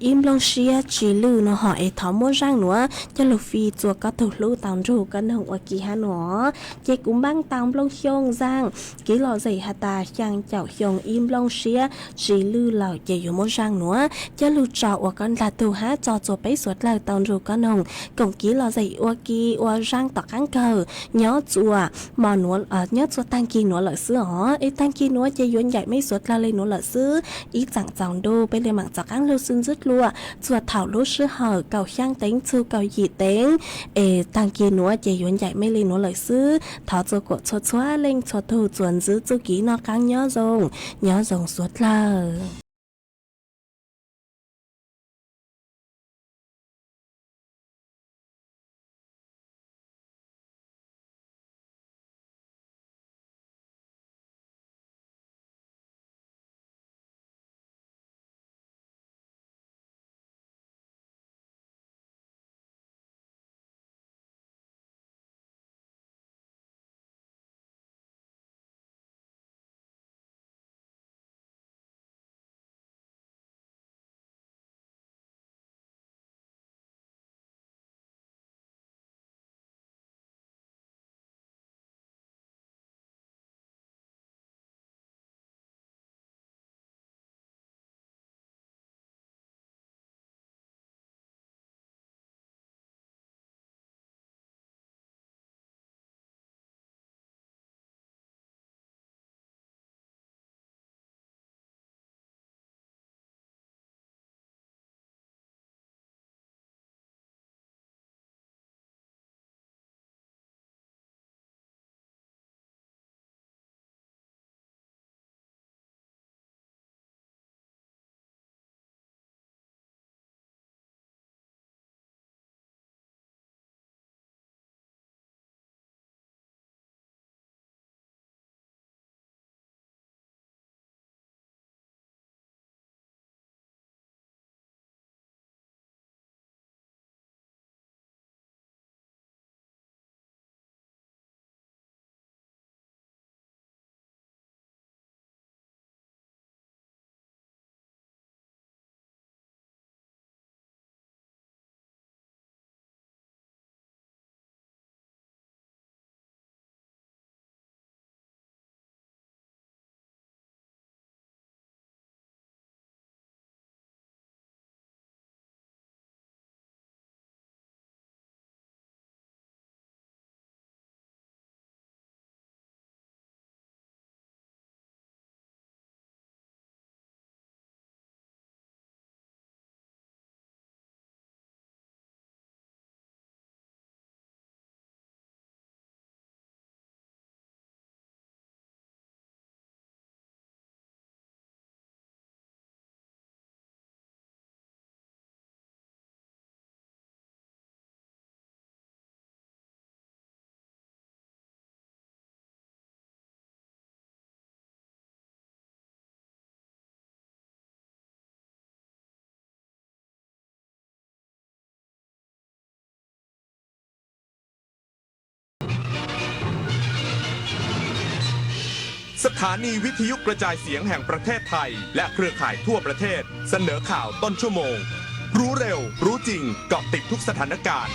ib nplooj siab tsi lwj nuav hom es thov muab zaaj nuav coj lug fij txua koj tug hlub tau nrug koj noog ua ke hab nuav. Ces kuv npaaj tau nplooj xyoo zaaj kev lom zem has tas xyaa caum xyoo ib nplooj siab tsi lwj lawm ces yuav muab zaaj nuav coj lug tso ua koj ndlag tug hab tso txua peb suav dlawg tau nrug koj noog koom kev lom zem ua ke ua zaaj tom qaab kawg nyob txua mo nuav, nyob txua taag kis nuav lawm xwb os. Es taag kis nuav ces yuav ncaim mej suav dlawg le nuav lawm xwb. Ib tsaam txaus ntuj peb le maam txav qaab lug xwb ntxwb dlua txua thaum lub sij hawm kaum xyaa teev txug kaum yim teev. Es taag kis nuav ces yuav ncaim mej le nuav lawm xwb. Thov txua kuam txhua txhua leej txhua tug txuas ntxiv txuj kev noj qaab nyob zoo, nyob zoo suav dlawg. สถานีวิทยุกระจายเสียงแห่งประเทศไทยและเครือข่ายทั่วประเทศ เสนอข่าวต้นชั่วโมง รู้เร็ว รู้จริง เกาะติดทุกสถานการณ์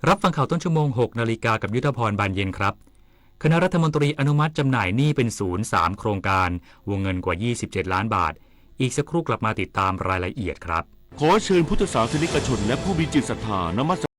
รับฟังข่าวต้นชั่วโมง หกนาฬิกา กับยุทธพร บานเย็นครับ คณะรัฐมนตรีอนุมัติจำหน่ายหนี้เป็นศูนย์ สามโครงการ วงเงินกว่า ยี่สิบเจ็ดล้านบาท อีกสักครู่กลับมาติดตามรายละเอียดครับ ขอเชิญพุทธศาสนิกชนและผู้มีจิตศรัทธานมัส